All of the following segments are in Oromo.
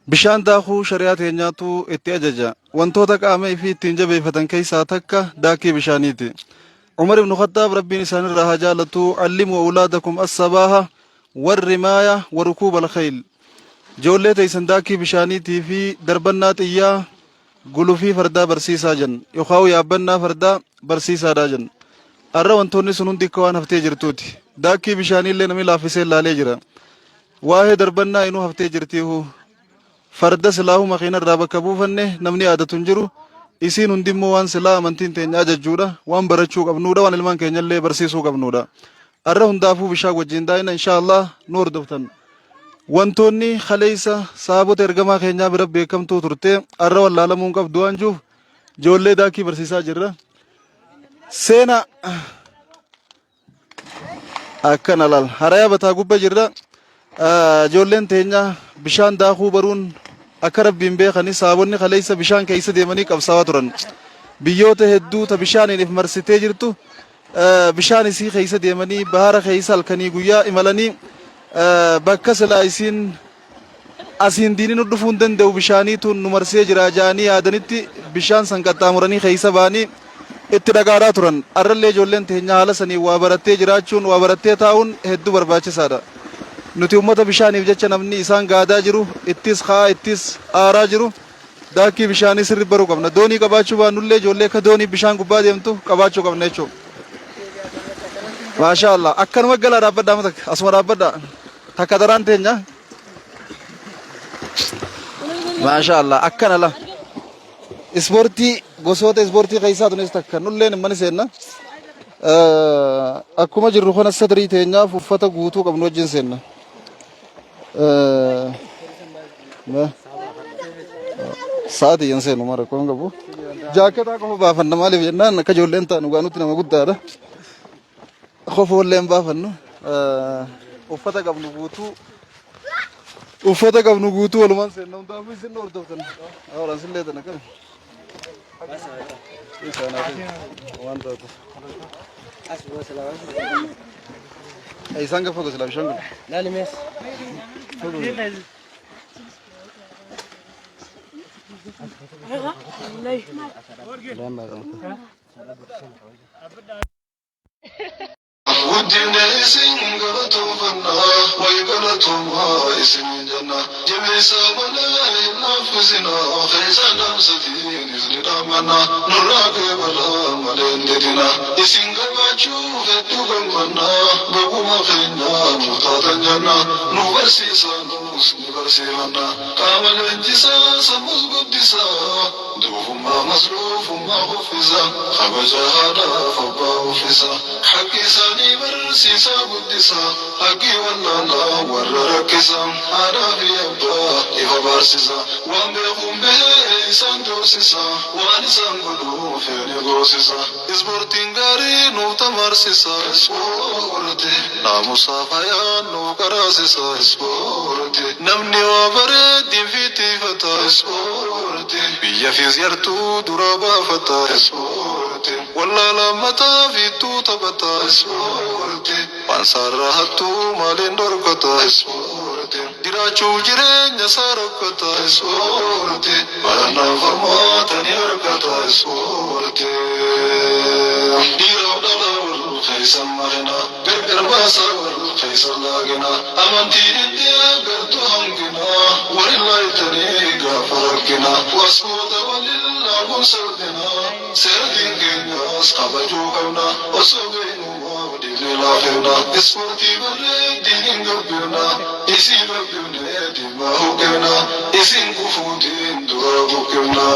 Bishaan daakuu shari'aa teenyaatu itti ajaja. Wantoota qaama ifii ittiin jabeeffatan keessaa takka daakii bishaaniiti. Umar ibn Khattaab Rabbiin isaanirraa haa jaalatu allimuu awlaadakum as-sabaaha warrimaaya wa rukuubal khayl. Ijoollee teessan daakii bishaaniitii fi darbannaa xiyyaa gulufii fardaa barsiisaa jen yookaan yaabbannaa fardaa barsiisaadhaa jen. Arra wantoonni sun hundi akka waan haftee jirtuuti. Daakii bishaaniillee namni laaffisee laalee jira. Waa'ee darbannaa inuu haftee jirtiihu. Farda silaahuu makiina irraa bakka buufanne namni yaadatu hin jiru. Isiin hundi immoo waan silaa amantiin teenya ajajjuudha, waan barachuu qabnuudha, waan ilmaan keenyallee barsiisuu qabnuudha. Arra hundaafuu bishaan wajjin daa'ina inshaa Allah nu hordoftan. Wantoonni kaleessa saabota ergamaa keenyaa bira beekamtuu turte arra wallaalamuu hin qabdu waan jiruuf ijoollee daakii barsiisaa jirra. Seena Akkana laal haraya bataa gubba jirra. Ijoolleen teenya bishaan daakuu baruun akka rabbiin beekani saabonni kaleessa bishaan keessa deemanii qabsaawaa turan. Biyyoota hedduu ta bishaaniin if marsitee jirtu bishaan isii keessa deemanii bahara keessa halkanii guyyaa imalanii bakka silaa isiin Asiin diinni nu dhufuu hin danda'u bishaaniitu nu marsee jira ja'anii yaadanitti bishaan san qaxxaamuranii keessa ba'anii itti dhaqaadhaa turan. Arrallee ijoolleen teenya haala saniin waa barattee jiraachuun, waa barattee taa'uun hedduu barbaachisaadha. Nuti ummata bishaaniif jecha namni isaan gaadaa jiru, ittis ka'aa ittis aaraa jiru daakkii bishaanii sirri baruu qabna. Doonii qabaachuu baannullee ijoollee akka doonii bishaan gubbaa deemtu qabaachuu qabna jechuudha. Maashaa Allah. Akkanuma galaa dhaabbadhaa amma takka. Asuma dhaabbadhaa. Takka daraan teenya. Maashaa Allah akkana la. Ispoortii gosoota ispoortii keessaa tunis takka nulleen hin mani seenna. Akkuma jirru kana sadrii teenyaaf uffata guutuu qabnu wajjin seenna. Sa'aatii hin seenu mara rakkoon qabu. Jaakketaa qofa baafanna maaliif jennaan akka ijoolleen taanu gaanutti nama guddaadha. Kofoollee hin baafannu. Uffata qabnu guutuu uffata qabnu guutuu walumaan seenna hundaafuu isin hordoftan. Hawaan sillee tana kami. Waan taatu. Isaan gafa gosa bishaan kun. Laali mees. Guddinne isin galatoonfanna, way galatoomaa isiniin jenna. Jabeessaa malee hin laaffisinaa, keessan dhaamsatiinis ni dhaammanna. Nurraa qeebalaa malee hin didina. Isin qabaachuuf hedduu gammanna, baguma keenya nuuf taatan jenna. Nu barsiisaa nus ni barsiifanna. Qaama leenjisaa sammuus guddisaa. Doofummaa masluufummaa kuffisa, kabaja haadhaaf abbaa uffisa. Haqqii isaanii barsiisaa guddisa, haqqii wallaalaa warra rakkisa. Haadhaa fi abbaa ifa baarsisa, waan beekuun bahee isaan doorsisa. Waan isaan godhuu feene goosisa. Ispoortiin gaarii nuuf tamaarsisa. Ispoortii naamusaaf hayaan nuuf qaraasisa. Ispoortii namni waa baree diinfii tiifata. Ispoortii biyyafiis yartuu dura baafata. Ispoortii wallaalaan mataa fiittuu taphata. Ispoortii waan saarraa hattuu maaliin dhorkata. Ispoortii jiraachuuf jireenya isaa rakkata. Ispoortii barannaan furmaata ni argata. Ispoortii dhiiraaf dhalaa wal keessa makina gargar baasaa wal keessa laagina amantiin itti agartu hangina walin laayitanii gaafa rakkina wasgoota walin laaguun sardina seera diin keenyaas kabajuu qabna osoo beeknuu maaf dhiifnee laafifna ispoortii barree diin hin gabbifna isii gabbifnee diimaa huqqifna isin kufuutiin duraa buqqifna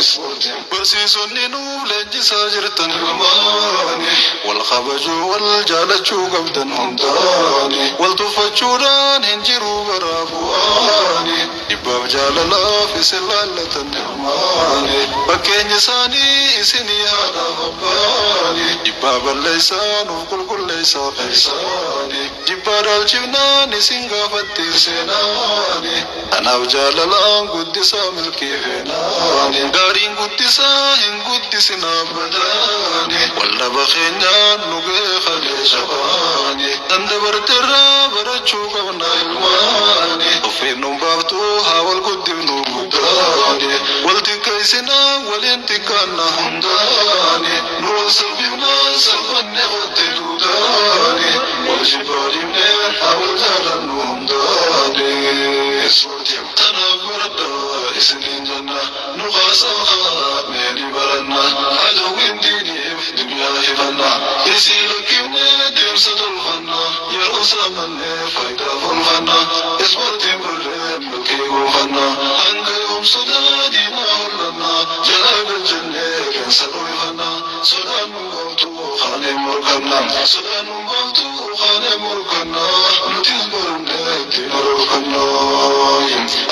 ispoortiin barsiisonni nuuf leenjisaa jirtan ilmaani wal kabajuu wal jaalachuu qabdan hundaani wal tuffachuudhaan hin jiru baraa bu'aani dhibbaaf jaalalaaf isin laallatan ilmaani fakkeenyi isaanii isinii haadhaaf abbaani dhibbaa balleessaa nuuf qulqulleessaa keessaani jibbaa dhaalchifnaan isin gaafatte seenaani kanaaf jaalalaan guddisaa milkii feenaani gaariin guddisaa hin guddisinaa badaani waldhaba keenyaan nu ga'e kalee shabaani dan dabarteerraa barachuu qabna ilmaani. baaftu haa wal guddifnu guddaani. Wal xiqqeessina waliin xiqqaanna hundaani. Nu wal salphifna salphanne qotte duudaani. Wal jibbaa dhiifne haa wal jaalannu hundaani. Ispoortii tanaaf baradhaa isiniin jenna. Nu kaasaa kaa mee ni baranna. Aduwwiin diiniif duniyaa hifanna. Isii lakkifne deemsa tolfanna. Yeroo saamanne faayidaaf oolfanna. Ispoortiin barree milkii gonfanna. Hanga yoom sodaa diinaa hollanna. Jalaa gad jennee qeensa dhoyfanna. Sodaan nu baaftu kaanee morkanna. Sodaan nu baaftu kaanee morkanna. Nutis baranne diina dhorkanna.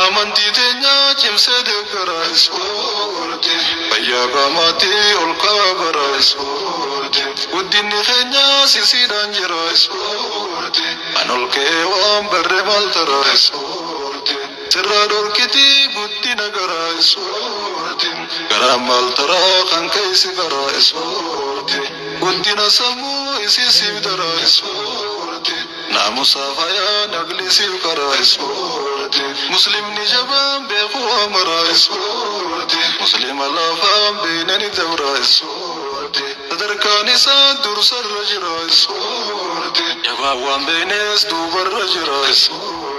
Amantii teenya cimsee deeggara ispoortii. Fayyaa qaamaatti ol ka'a bara ispoortii. Guddinni keenya sisiidhaan jira ispoortii. An ol ka'ee waan barre maal tara ispoortii. Sirraa dhorkiti guddina gara ispoortii. Garaan maal tara kan keessi gara ispoortii. Guddina sammuu isii siif dara ispoortii. Naamusa fayaa naqli siif kara ispoortii. Muslimni jabaan beeku amara ispoortii. Muslima lafaan beeynani dabra ispoortii. Sadarkaan isaa dursarra jira ispoortii. Jabaan waan beeynees duubarra jira ispoortii.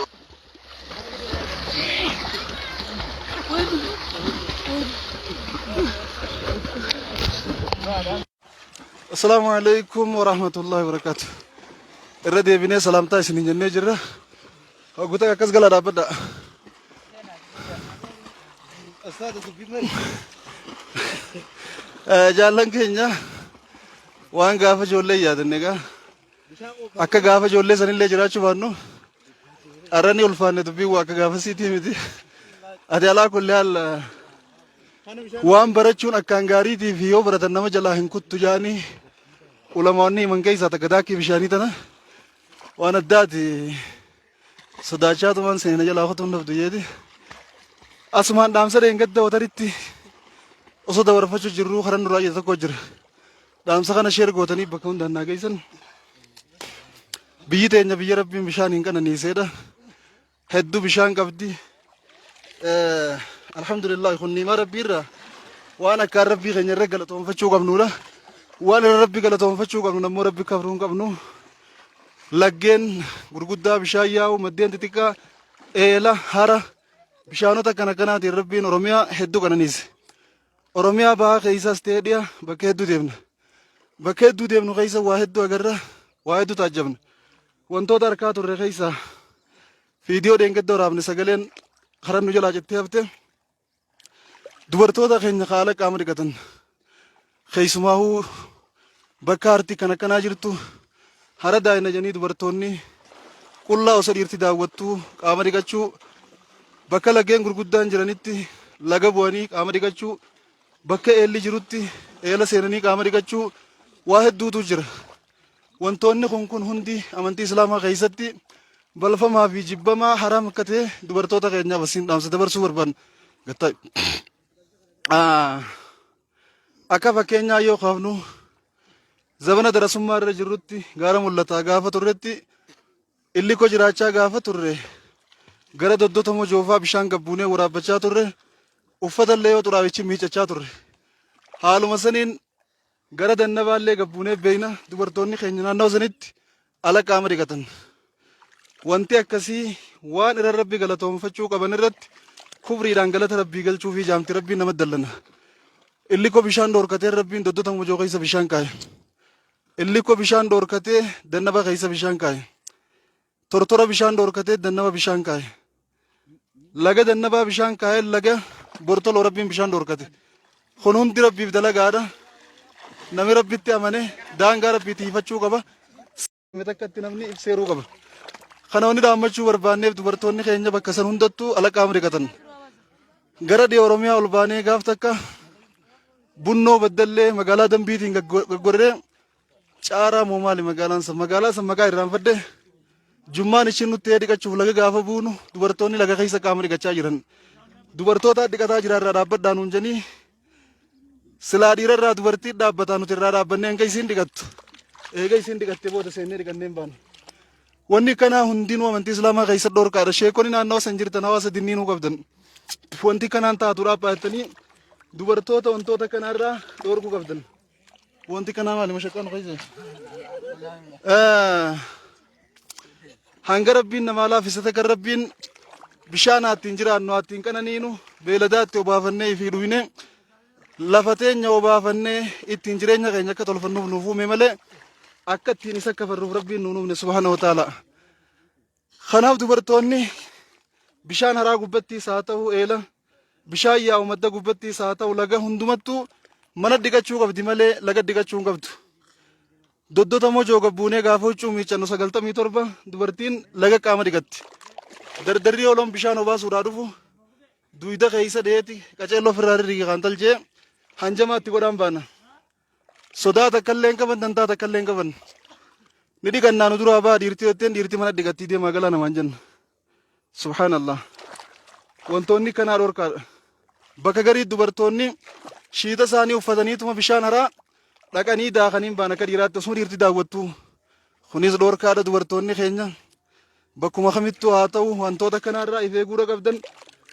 Assalaamu alaikum warahmatullahi wabarakatuh. Irra deebinee salaamtaa isiniin jennee jirra. Hogguta akkas gala dhaabbadha. Jaallan keenya waan gaafa ijoollee yaadanne egaa akka gaafa ijoollee sanillee jiraachuu baannu har'a ni ulfaanne dubbiin waa akka gaafa siitii miti. Ati alaa kulli haal waan barachuun akkaan gaariitii fi yoo baratan nama jalaa hin kuttu jaanii ulamaonni himan keessaa takka daakkii bishaanii tana waan addaati sodaachaa tumaan seena jalaa kutuun dhabdu jeeti. Asumaan dhaamsa dheengadda wataritti osoo dabarfachuu jirruu karan duraa jedhe tokko jira. Dhaamsa kana sheer gootanii bakka hundaan naa geessan. Biyyi teenya biyya Rabbiin bishaan hin qananiiseedha. Hedduu bishaan qabdi. Alhamdulillah kun niimaa Rabbii irraa waan akkaan Rabbii keenya irra galatoonfachuu qabnudha. Waan irra Rabbii galatoonfachuu qabnu ammoo Rabbi kafruu hin qabnu. Laggeen gurguddaa bishaan yaa'u maddeen xixiqqaa eela hara bishaanota akkana akkanaatiin Rabbiin Oromiyaa hedduu qananiise. Oromiyaa bahaa keessaas ta'ee dhiya bakka hedduu deemna. Bakka hedduu deemnu keessa waa hedduu agarra, waa hedduu taajjabna. Wantoota harkaa turre keessaa viidiyoo dheengadda waraabne sagaleen karaa nu jalaa cittee hafte. Dubartoota keenya haala qaama dhiqatan keessumaahuu bakka harti kan akkanaa jirtu hara daa'ina jedhanii dubartoonni qullaa osoo dhiirti daawwattuu qaama dhiqachuu bakka laggeen gurguddaan jiranitti laga bu'anii qaama dhiqachuu bakka eelli jirutti eela seenanii qaama dhiqachuu waa hedduutu jira. Wantoonni kun kun hundi amantii Islaamaa keessatti balfamaa fi jibbamaa haraam akka ta'e dubartoota keenyaaf asiin dhaamsa dabarsuu barbaanna. Gattaa. Akka fakkeenyaa yoo kaafnu zabana darasummaa irra jirrutti gaara mul'ataa gaafa turretti illikoo jiraachaa gaafa turre gara doddota mojoofaa bishaan gabbuunee waraabbachaa turre uffata illee yoo xuraawichi miicachaa turre haaluma saniin gara dannabaa illee gabbuunee beeyna dubartoonni keenya naannoo sanitti ala qaama dhiqatan. Wanti akkasii waan irra rabbi galatoomfachuu qaban irratti kubriidhaan galata rabbii galchuu fi jaamti rabbiin nama dallana. Illikoo bishaan dhoorkatee rabbiin doddota mojoo keessa bishaan kaa'e. Illikoo bishaan dhoorkatee dannaba keessa bishaan kaa'e. Tortora bishaan dhoorkatee dannaba bishaan kaa'e. Laga dannabaa bishaan kaa'e laga bortoloo rabbiin bishaan dhoorkate. Kun hundi rabbiif dalagaadha. Namni rabbitti amane daangaa rabbii tiifachuu qaba. Takkatti namni ibseeruu qaba. Kana wanni dhaammachuu barbaanneef dubartoonni keenya bakka san hundattuu ala qaama dhiqatan. Gara dhiya Oromiyaa ol baanee gaaf takka Bunnoo Baddallee magaalaa Dambiitiin gaggorree Caaraa moo maali magaalaan san magaalaa san maqaa irraanfadhe jummaan ishiin nutti dhiqachuuf laga gaafa buunu dubartoonni laga keessa qaama dhiqachaa jiran. Dubartoota dhiqataa jira irraa dhaabbadhaa nuun jedhanii silaa dhiira irraa dubartii dhaabbataa nuti irraa dhaabbannee hanga isiin dhiqattu. Eega isiin dhiqattee booda seennee dhiqannee hin baanu. Wanni kanaa hundinuu amantii Islaamaa keessa dhorkaadha. Sheekonni naannawa san jirtan hawaasa dinniinuu qabdan. Wanti kanaan taatu dhaabaa jettanii dubartoota wantoota kanaarraa dhorkuu qabdan. Wanti kanaa maali mashaqqaan keessa? Hanga Rabbiin namaa laaffise takka Rabbiin bishaan ittiin jiraannu ittiin qananiinu beeladaa itti obaafannee fi dhuyne lafa teenya obaafannee ittiin jireenya keenya akka tolfannuuf nuuf uume malee akka ittiin isa kafarruuf Rabbiin nuun uumne subhaana wa ta'ala. Kanaaf dubartoonni bishaan haraa gubbattiis haa ta'u eela bishaan yaa'u madda gubbattiis haa ta'u laga hundumattuu mana dhiqachuu qabdi malee laga dhiqachuu hin qabdu. Doddota mojoo gabbuunee gaafa huccuu miiccannu 97 dubartiin laga qaama dhiqatti. Dardarri yoo loon bishaan obaasuudhaa dhufu duyda keessa dheeti qaceelloo ofirraa rirrigi kan talchee hanjamaa itti godhaan baana. Sodaa takka illee hin qaban dantaa takka illee hin qaban. Ni dhiqannaa nu duraa ba'a dhiirtii jetteen dhiirtii mana dhiqattii deemaa galaa namaan jenna. Subhaanallah. Wantoonni kanaa dhorkaadha. Bakka garii dubartoonni shiita isaanii uffataniituma bishaan haraa dhaqanii daakanii hin baan akka dhiiraatti osuma dhiirti daawwattu. Kunis dhorkaadha dubartoonni keenya. Bakkuma kamittuu haa ta'u wantoota kanaarraa if eeguudha qabdan.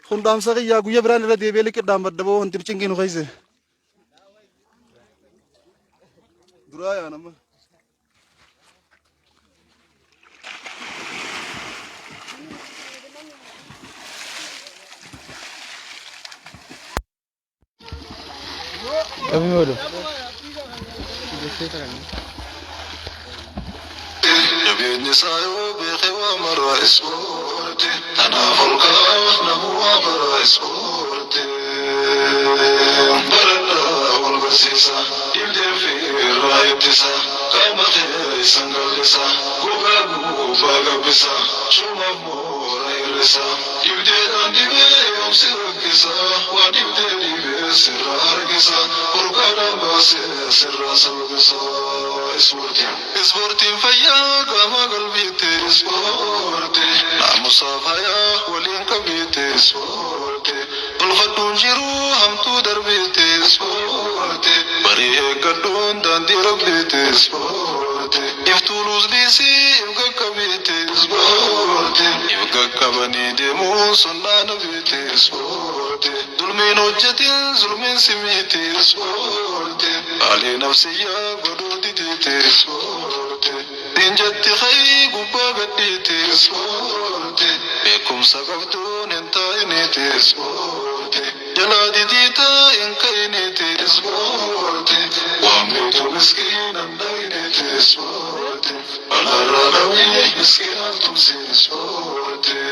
Kun dhaamsa kiyyaa guyya biraan irra deebi'ee liqidhaan badda boo wanti cinqii nu keesse. Duraa yaa nama. Jabeenyi isaa yoo beeke waa mara ispoorti. Tanaaf ol ka'aa namuu waa bara ispoorti. Baradhaa wal barsiisa dhibdee fi irraa ittisa qaama keessan qal'isa gogaa gubbaa gabbisa coomaaf moora hir'isa dhibdeedhaan dhibee yoom si rakkisa waa dhibdee dhibee sirraa harkisa hurkaadhaan baasee sirraa salphisa ispoortiin. Ispoortiin fayyaa qaama qalbiitti ispoortii naamusaa fayyaa waliin qabiitti ispoortii tolfadhuun jiruu hamtuu darbiitti ispoortii barii eeggadhuun daandii rabbiitti ispoortii iftuuluus dhiisii if qaqqabiitti ispoortii if qaqqabanii deemuun sunnaa nabiitti ispoortii zulmiin hojjetin zulmiin simiitti ispoortii haalii nafsiyyaa godhuu didiitti ispoortii Injatti ka'ii gubbaa gadhiitti ispoortii beekumsa qabduun hin taa'iniiti ispoortii jalaa didiitaa hin ka'iniiti ispoortii waan beektu miskiinan dhayiniiti ispoortii balaarraa dhawii miskiinaaf tumsi ispoortii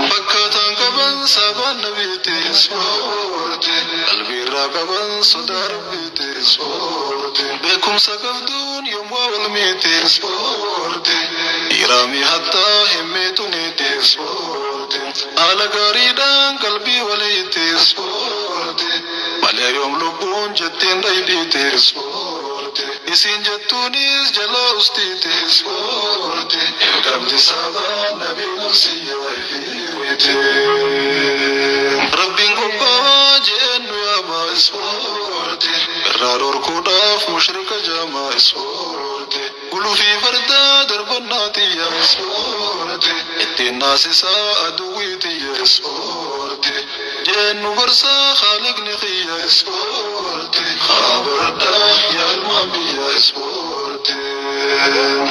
fakkaataan qaban saabaan nabiiti ispoortii qalbiirraa qaban sodaa rabbiiti ispoortii beekumsa qabduun yommuu wal miiti ispoortii dhiiraami hattaa hin miituniiti ispoortii haala gaariidhaan qalbii waliitti ispoortii malee yoom lubbuun jettiin dhaydiiti ispoortii isiin jettuunis jalaa ustiiti ispoortii qabdi saabaan nabii nafsiyyaa ifiiti rabbiin qophaa'aa jeennu yaama ispoortii irraa dhorkuudhaaf mushrika jaamaa ispoortii gulufii fardaa darbannaa xiyya ispoortii ittiin naasisaa aduwwii xiyya ispoortii jeennu gorsaa haaliqni xiyya ispoortii haa baradhaa yaa ilmaan biyya ispoortii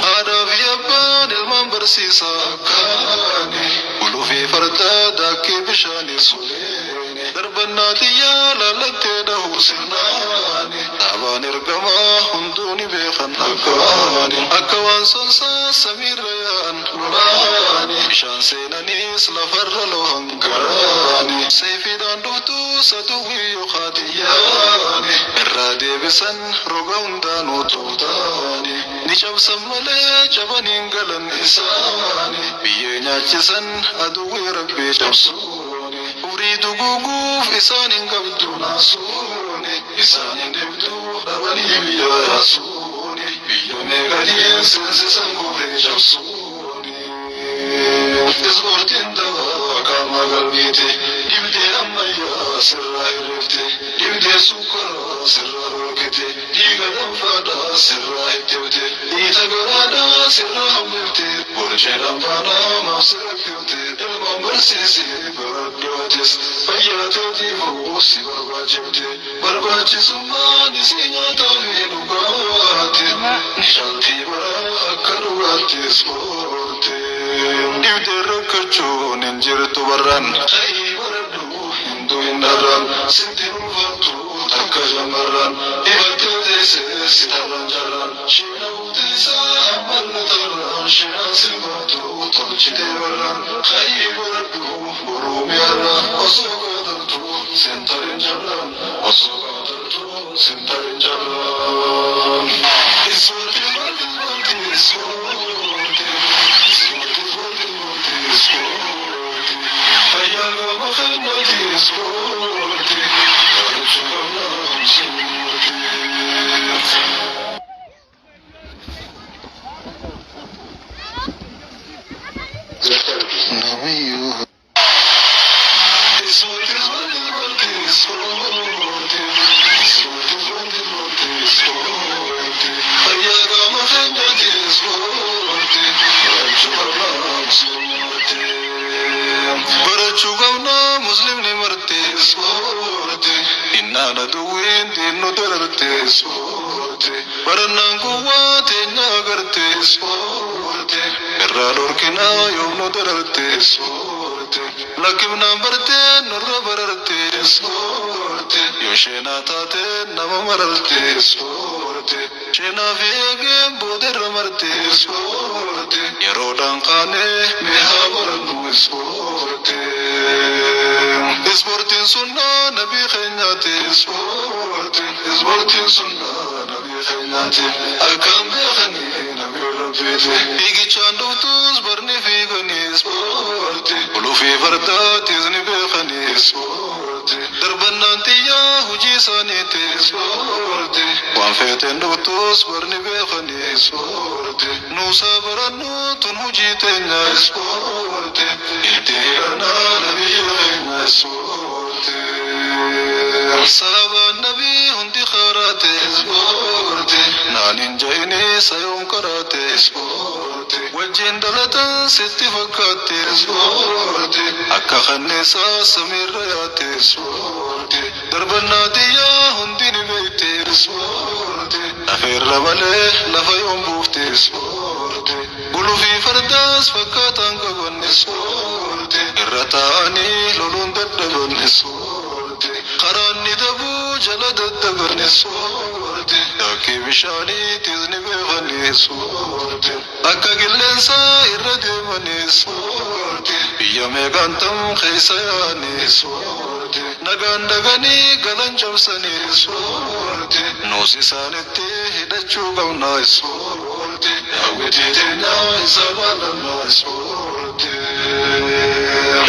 haadhaa fi abbaan ilmaan barsiisaa akkaani gulufii fardaa daakkee bishaanii suleeni darbannaa xiyyaa laallattee dhahuu sirnaani dhaabaan ergamaa hunduu ni beekan akkaani akka waan sonsaa samiirra yaa'an lolaani bishaan seenaniis lafarra lohan garaani seefiidhaan dhuftuu saduwwii yookaa xiyyaani irraa deebisan roga hundaanuu tuutaani ni cabsan malee cabaniin galan isaani biyyee nyaachisan aduwwii rabbii cabsuuni umrii duguuguuf isaan hin qabdu naasuuni isaan hin dhibduu dhabanii biyya yaasuuni biyya meeqanii seensisan kufrii cabsuuni. Ispoortiin dawaa qaama qalbiiti dhibdee ammayyaa sirraa hirrifti dhibdee sukkaraa sirraa dhorkiti. dhorkite, dhiiga danfaadhaa sirraa ittifte, dhiita garaadhaa sirraa hambifte, borceedhaan faanaa maaf si rakkifte, ilmaan barsiisi baradhu atis, fayyaa teetiifuu si barbaachifte, barbaachisummaan isii nyaataa fi dhugaati, ni caaltii bara akka dhugaatti ispoortii. Dhibdee rakkachuun hin jirtu barraan, ka'ii baradhu hin du'in dharraan, sitti hin ulfaattu takka shamarraan, ifattee teessee si tarraan jarraan, shiina buteessaa ammallee tarraan, shinaan si baatu tolchitee barraan, ka'ii baradhu boruu mi'arra, osoo qaatartu sin tarin jarraan, osoo qaatartu sin tarin jarraan. Ispoortii, ispoortii, ispoortii, ispoortii, ispoortii, ispoortii, fayyaa qaama keenyaati ispoortii, barachuu qabna ispoortii. Namiyyuu. Ispoortii, ispoortii, ispoortii, ispoortii, ispoortii, ispoortii, fayyaa qaama keenyaati ispoortii, barachuu qabna ispoortii. Barachuu qabna muslimni marti ispoortii, innaan aduwwiin diinnu dararte ispoortii, barannaan kuwwaa teenya agarte ispoortii, irraa dhorkinaa yoomnu dararte ispoortii, lakkifnaan bartee nurra bararte ispoortii, yoo sheenaa taate nama mararte ispoortii, sheenaa fi eegeen boodarra marte ispoortii, yeroodhaan kaanee mee haa barannu ispoortii. Ispoortiin sunnaa nabii keenyaati ispoortii, ispoortiin sunnaa nabii keenyaati, akkaan beekanii nabii rabbiiti. Fiigichaan dhuftus barni fiiganii ispoortii, ulufii fardaatis ni beekanii ispoortii, darbannaan xiyyaa hojii isaaniiti ispoortii, waan feeteen dhuftus barni beekanii ispoortii, nuusaa barannu tun hojii teenya ispoortii, itti hidhannaa nabii keenya ispoortii. Sahabaan nabii hundi karaate ispoortii, naan hin je'ini sayoom karaate ispoortii, wajjin dhalatan sitti fakkaatte ispoortii, akka kanneessaa samiirra yaate ispoortii, darbannaa xiyyaa hundi ni beekte ispoortii, lafeerra malee lafa yoom buufte ispoortii, gulufii fardaas fakkaataan qaban ispoortii, irra taa'anii loluun dadhaban ispoortii, karaan ni dabuu jala daddaban ispoortii, daakii bishaaniitis ni beekan ispoortii, akka qilleensaa irra deeman ispoortii, biyya meeqaan tam keessa yaa'an ispoortii, nagaan daganii galan cabsanii ispoortii, nuus isaanitti hidhachuu qabna ispoortii, daawwitii teenyaa isa laalannaa ispoortii.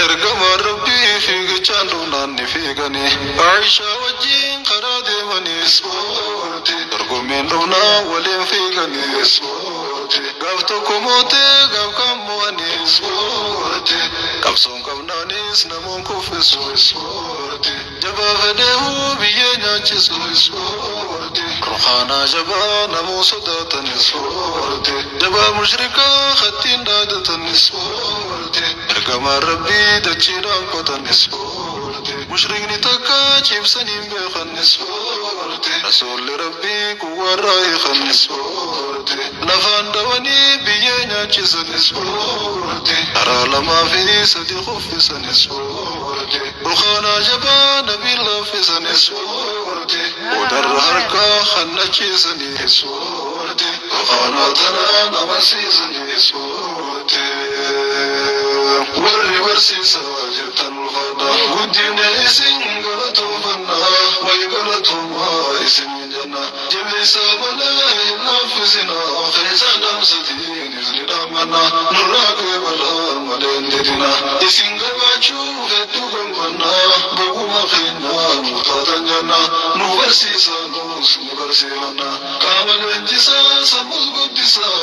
Ergamaan rabbii fiigichaan dhufnaan ni fiiganii, Aishaa wajjin karaa deemanii ispoortii, dorgommiin dhufnaa waliin fiiganii ispoortii, gaaf tokko mootee gaaf kaan mo'anii ispoortii, qabsoon qabnaanis namoon kuffisu ispoortii, jabaa fedheehuu biyyee nyaachisu ispoortii, rukaanaa jabaa namuu sodaatan ispoortii, jabaa mushrikaa hattiin dhaadatan ispoortii, ergamaan rabbii dachiidhaan qotan ispoortii, mushrikni takka ciibsaniin beekan ispoortii, rasuulli rabbii kuwwarraa hiikan ispoortii, lafaan dhawanii biyyee nyaachisan ispoortii, karaa lamaa fi sadi kuffisan ispoortii, rukaanaa jabaa nabii laaffisan ispoortii, boodarra harkaa hannachiisanii ispoortii, rukaanaa tanaan amansiisanii ispoortii. Warri barsiisaa jirtan ulfaadha, guddina isin galatoofannaa, wayi galatoomaa isin jenna, jabeessaa malee hin laaffisinaa, keessa dhaamsatiin isin dhaammanna, nurraa qeebalaa malee hin didina, isin gabaachuu hedduu gammanna, boguma keenya nuuf taatan jenna, nu barsiisaa nus ni barsiifanna, qaama leenjisaa sammuus guddisaa,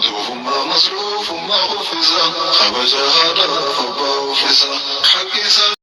duufummaa masruufummaa uffisa, kabaja haadhaaf abbaa uffisa, haqqi isaa.